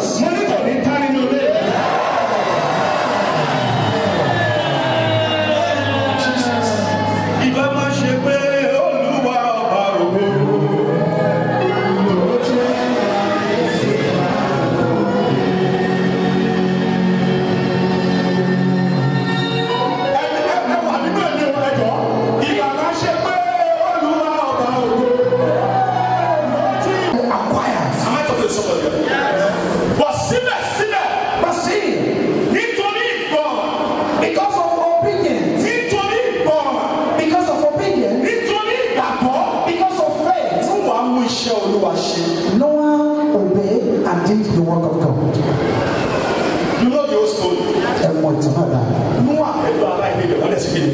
Jesus. Mo ní kò ní tán nínú ilé. Ìbá máa ṣe pé Olúwa ọba ògo. Ẹ wà nínú ẹ̀mí o, ẹ jọ̀ọ́. Ìbá máa ṣe pé Olúwa ọba ògo. Acquired. Am I talking to somebody? But síbẹ̀síbẹ̀, But see, nítorí ìgbọràn, because of obedience, nítorí ìgbọràn, because of obedience, nítorí ìgbàgbọ́, because of faith, tí wàá mú iṣẹ́ Olúwa ṣe. Noah obeyed and did the work of God. You know the whole story. Ẹ mọ ìtàn náà dáadáa. Noah pẹ̀lú ará ilé rẹ̀ wọ́n lẹ̀ sí kí ni?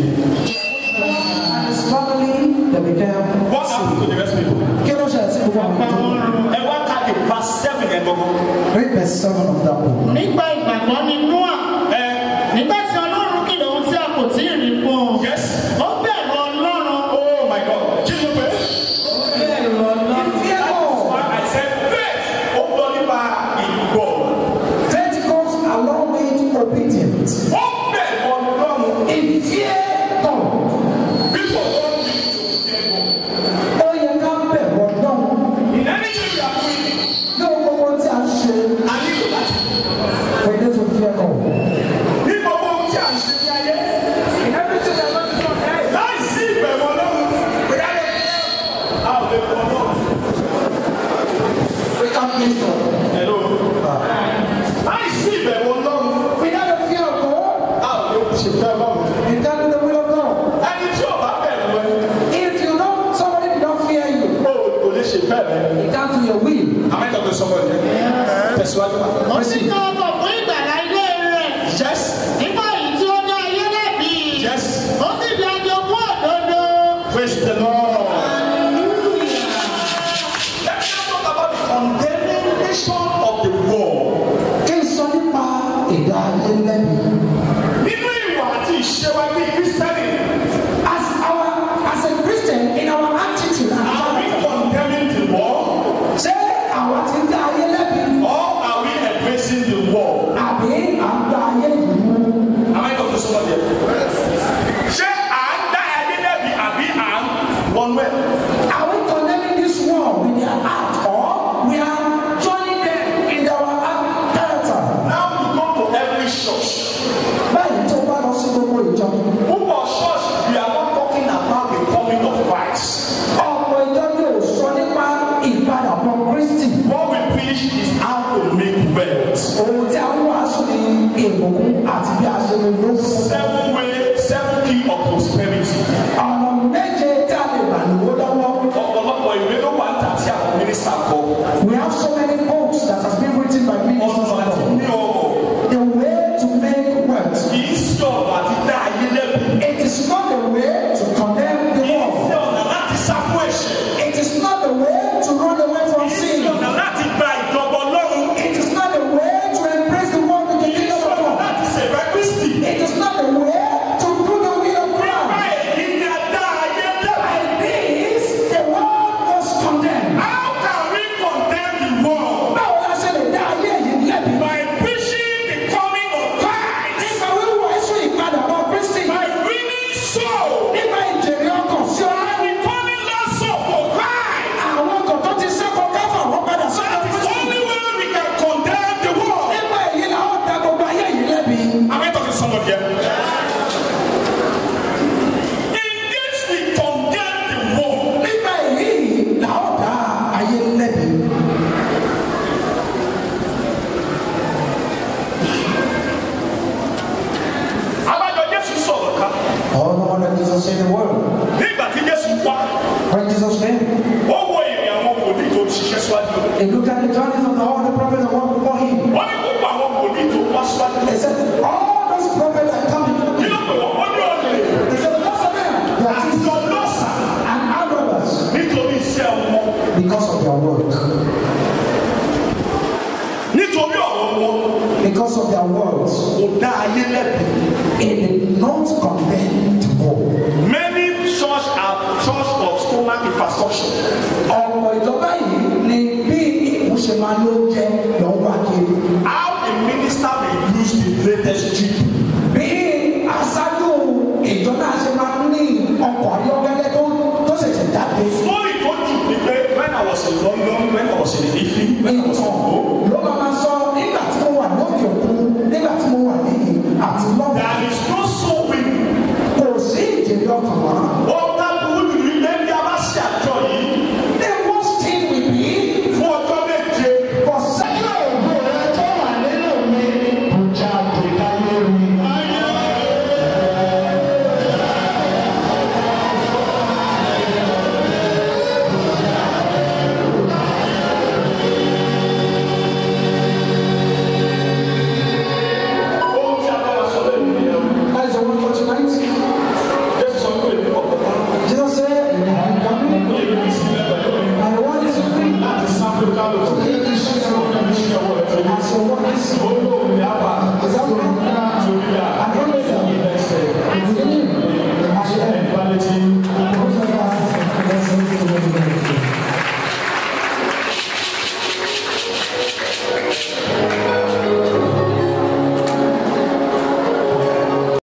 And his family, they became What happened to the rest people? Kí ló ṣẹlẹ̀ sí gbogbo àwọn Pa ètò? wọ́n run. Ẹ wá ka the verse 7 yẹn gbọ́ngàn. Read verse 7 of that book. Nípa ìgbàgbọ́ ni Nóà. Ẹ Nígbà tí Ọlọ́run kìlọ̀ ohun tí a kò tí ì rí fún un. yes. Ó bẹ̀rù Ọlọ́run. Oh my God. Kí ló pé? Fear God. Why I said faith ó lọ nípa ìgbọràn. Faith comes along with obedience. Ó bẹ̀rù Ọlọ́run. He fear God. People don't need to fear God. Ó yẹ ká bẹ̀rù Ọlọ́run. In anything we are doing, Ní ohun gbogbo tí a ń ṣe, a nílò láti. we need to fear God. Ní gbogbo ohun tí a ń ṣe ní ayé, In everything that God is on earth, láì sí ìbẹ̀rù Ọlọ́run, without a fear, a ò lè kọ Ọlọ́run. we can't please God. Hello. Láì sí ìbẹ̀rù Ọlọ́run, Without the fear of God, a ò lè ṣèfẹ́ Ọlọ́run. you can't do the will of God. Ẹni tí ò bá bẹ̀rù ẹ, If you don't, somebody did not fear you, o kò lè ṣèfẹ́ rẹ. you can't do your will. Am I talking to somebody? Tẹ̀síwájú ma. Ó sì yan ọkọ̀ fún ìgbàlà ilé rẹ̀. Yes. Nípa èyí tí ó dá ayé lẹ́bi. Yes. Ó sì di ajogún òdodo. Praise the Lord. Let me now talk about the condemnation of the world. Kí n sọ nípa ìdá ayé lẹ́bi. Nínú ìwà àti ìṣe wa bí Kírísítẹ́nì, As a Christian, in our attitude and are we condemning the world ṣé àwa ti ń dá ayé lẹ́bi or are we embracing the world? àbí à ń gba ayé yìí mú? Am I talking to somebody? Ṣé à ń dá ayé lẹ́bi àbí à ń wọnú ẹ̀? Are we condemning this world with their act or we are joining them in our act character? Now we go to every church. Báyìí tó bá lọ sí gbogbo ìjọ, Púpọ̀ church, we are not talking about the coming of Christ. ọ̀pọ̀ ìjọ yóò sọ nípa ìpadàbọ̀ Kristi. What we preach is how to make wealth. Ohun tí a ń wàásù ní ìbùkún àti bí a ṣe lè lówó. Seven way, seven key of prosperity. Ọ̀nà méje tí a lè gbà lówó lọ́wọ́. Ọ̀pọ̀lọpọ̀ ìwé ló wà níta tí àwọn mínísítà kọ. We have so many books that has been written by ministers Ọ̀nà of àti God. ní ọrọ̀ The way to make wealth. kì í sí ọ̀nà àti dá ayé lẹ́bi. It is not the way to condemn the Kì í world. sí ọ̀nà láti sá fún ẹ̀ṣẹ̀. It is not the way to run away from Kì í sí sin. ọ̀nà láti gba ìjọba Ọlọ́run. It is not the way to embrace the world with the Kì í kingdom sí of ọ̀nà God. láti ṣèfẹ́ Kristi. It is not the way to do the will of Nípa Christ. èyí ni a dá ayé lẹ́bi. By this, the world was condemned. How can we condemn the world? Báwo la ṣe lè dá ayé yìí lẹ́bi? By preaching the coming of Christ. Nípa wíwàásù ìpadàbọ̀ Kristi. By winning souls. Nípa ìjèrè ọkàn sí By Ọlọ́run. returning lost soul to Christ. Àwọn ọkàn tó ti sẹ́kọ̀ọ́ káfà wọ́n padà sọ́dọ̀ That is the Kristi. only way we can condemn the world. Nípa èyí la ó dá gbogbo ayé yìí lẹ́bi. Am I talking to somebody here? In this we condemn the world. Nípa èyí la ó dá ayé lẹ́bi. Abájọ Jésù sọ̀rọ̀ ká. All the wonder Jesus said the word. Nígbà tí Jésù wá, When Jesus came, ó wo ìrìn àwọn wòlíì tó ṣiṣẹ́ síwájú. he looked at the journeys of the all the prophets that were before him. Wọ́n ní púpọ̀ àwọn wòlíì tó wá síwájú. He said, all those prophets that come before Kí me, ló pè wọ́n? Ó ní olè they said, most of them, they are àti thieves ọlọ́ṣà and armed robbers nítorí iṣẹ́ wọn. because of their work. Nítorí ọ̀rọ̀ wọn Because of their words. kò dá ayé lẹ́bi. It did not condemn the world. Many church are church of stomach infrastructure. Ọ̀pọ̀ ìjọba yìí ni bí ikùn ṣe máa ló jẹ lọ ń wá kiri. How a minister may use the latest jeep. Bí aṣáájú ìjọ náà ṣe máa ní ọkọ̀ ayọ́kẹ́lẹ́ tó ṣẹ̀ṣẹ̀ jáde. Story tó jù ni pé when I was in London, when I was in Italy, when I was in Rome,